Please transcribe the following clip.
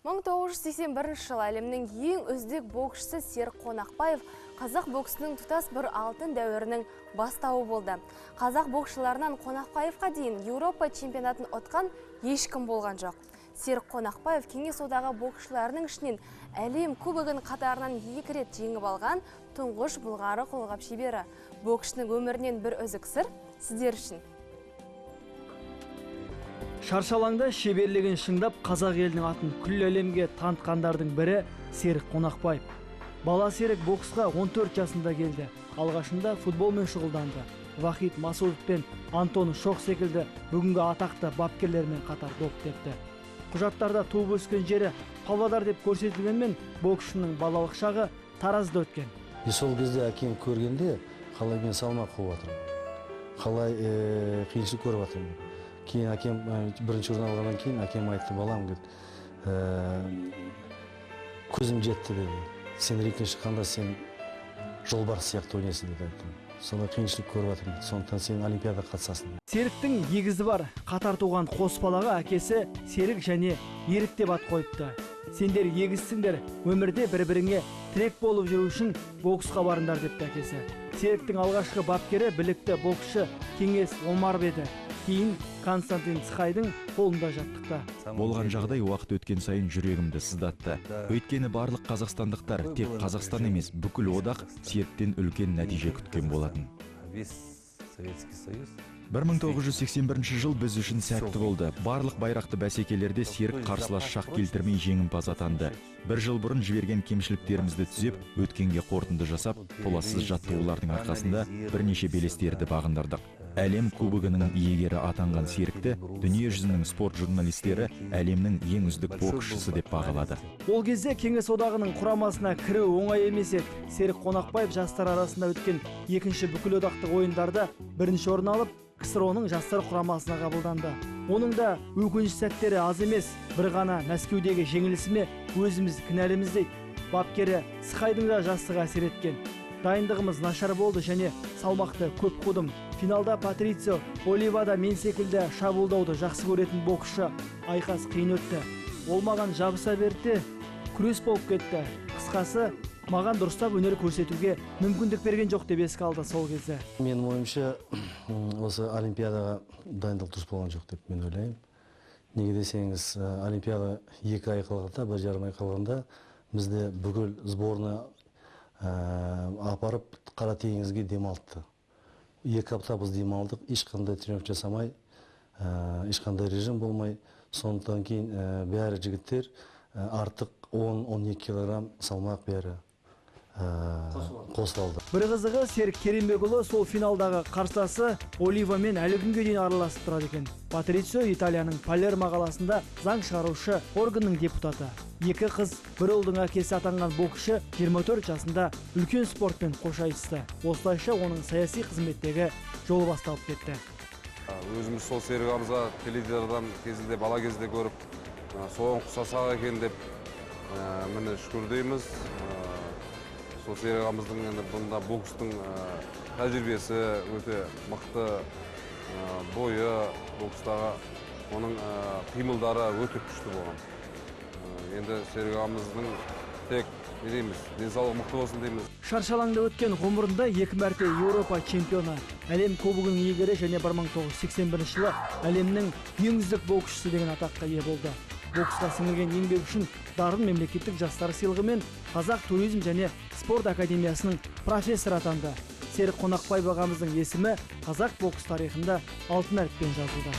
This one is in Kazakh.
1981 жылы әлемнің ең үздік боксшысы Серік Қонақбаев қазақ боксының тұтас бір алтын дәуірінің бастауы болды. Қазақ боксшыларынан Қонақбаевқа дейін Еуропа чемпионатын ұтқан ешкім болған жоқ. Серік Қонақбаев Кеңес Одағы боксшыларының ішінен әлем кубогын қатарынан 2 рет жеңіп алған тұңғыш былғары қолғап шебері. Боксшының өмірінен бір үзік сыр сіздер үшін. Шаршы алаңда шеберлігін шыңдап, қазақ елінің атын күллі әлемге танытқандардың бірі Серік Қонақбаев. Бала Серік боксқа 14 жасында келді. Алғашында футболмен шұғылданды. Вахид Масудов пен Антон Шох секілді бүгінгі атақты бапкерлермен қатар доп тепті. Құжаттарда туып өскен жері Павлодар деп көрсетілгенмен, боксшының балалық шағы Таразда өткен. И сол кезде әкем көргенде, қалай мен салмақ қуып жатырмын, қалай қиыншылық көріп жатырмын. Кейін әкем бірінші орын алғаннан кейін әкем айтты: «Балам, — говорит, — көзім жетті, — деді. — Сен рингке шыққанда сен жолбарыс сияқты ойнайсың, — деді, айтты. — Сондай қиыншылық көріп жатырмын, сондықтан сен олимпиадаға қатысасың». Серіктің егізі бар. Қатар туған қос балаға әкесі Серік және Ерік деп ат қойыпты. «Сендер егізсіңдер, өмірде бір-біріңе тірек болып жүру үшін боксқа барыңдар», — депті әкесі. Серіктің алғашқы бапкері білікті боксшы Кеңес Омаров еді. Кейін Константин Цхайдың қолында жаттықты. Болған жағдай уақыт өткен сайын жүрегімді сыздатты. Өйткені барлық қазақстандықтар, тек Қазақстан емес, бүкіл одақ Серіктен үлкен нәтиже күткен болатын. Весь Советский Союз. 1981 жыл біз үшін сәтті болды. Барлық байрақты бәсекелерде Серік қарсылас шақ келтірмей жеңімпаз атанды. Бір жыл бұрын жіберген кемшіліктерімізді түзеп, өткенге қорытынды жасап, толассыз жаттығулардың арқасында бірнеше белестерді бағындырдық. Әлем кубогының иегері атанған Серікті дүние жүзінің спорт журналистері әлемнің ең үздік боксшысы деп бағалады. Ол кезде Кеңес Одағының құрамасына кіру оңай емес еді. Серік Қонақбаев жастар арасында өткен екінші бүкілодақтық ойындарда бірінші орын алып, КСРО-ның жастар құрамасына қабылданды. Оның да өкініш сәттері аз емес. «Бір ғана Мәскеудегі жеңілісіме өзіміз кінәліміз», — дейді. Бапкері Цхайдың да жастығы әсер еткен. «Дайындығымыз нашар болды және салмақты көп қудым. Финалда Патрицио Оливада мен секілді шабуылдауды жақсы көретін боксшы. Айқас қиын өтті. Ол маған жабыса берді де, күрес болып кетті. Қысқасы, маған дұрыстап өнер көрсетуге мүмкіндік берген жоқ», — деп еске алды сол кезде. Менің ойымша, осы олимпиадаға дайындық дұрыс болған жоқ деп мен ойлаймын. Неге десеңіз, олимпиада 2 ай қалғанда, 1,5 ай қалғанда бізде бүкіл сборная апарып Қара теңізге демалтты. 2 апта біз демалдық, ешқандай тренировка жасамай, ешқандай режим болмай. Сондықтан кейін бәрі жігіттер артық 10-12 килограмм салмақ бәрі қосып алды. Бір қызығы, Серік Керімбекұлы сол финалдағы қарсыласы Оливамен әлі күнге дейін араласып тұрады екен. Патрицио Италияның Палермо қаласында заң шығарушы органның депутаты. Екі қыз, бір ұлдың әкесі атанған боксшы 24 жасында үлкен спортпен қош айтысты. Осылайша оның саяси қызметтегі жолы басталып кетті. Өзіміз сол Серік ағамызға теледидардан кезінде, бала кезде көріп, соған ұқсасақ екен деп, міне, шүкір дейміз. Сол Серік ағамыздың енді бұнда бокстың тәжірибесі өте мықты, бойы, бокстағы оның қимылдары өте күшті болған. Енді Серік ағамыздың тек не дейміз, денсаулығы мықты болсын дейміз. Шаршы алаңда өткен ғұмырында екі мәрте Еуропа чемпионы, әлем кубогының иегері және 1981 жылы әлемнің ең үздік боксшысы деген атаққа ие болды. Боксқа сіңірген еңбегі үшін «Дарын» мемлекеттік жастар сыйлығы мен Қазақ туризм және спорт академиясының профессоры атанды. Серік Қонақбаев ағамыздың есімі қазақ бокс тарихында алтын әріппен жазылды.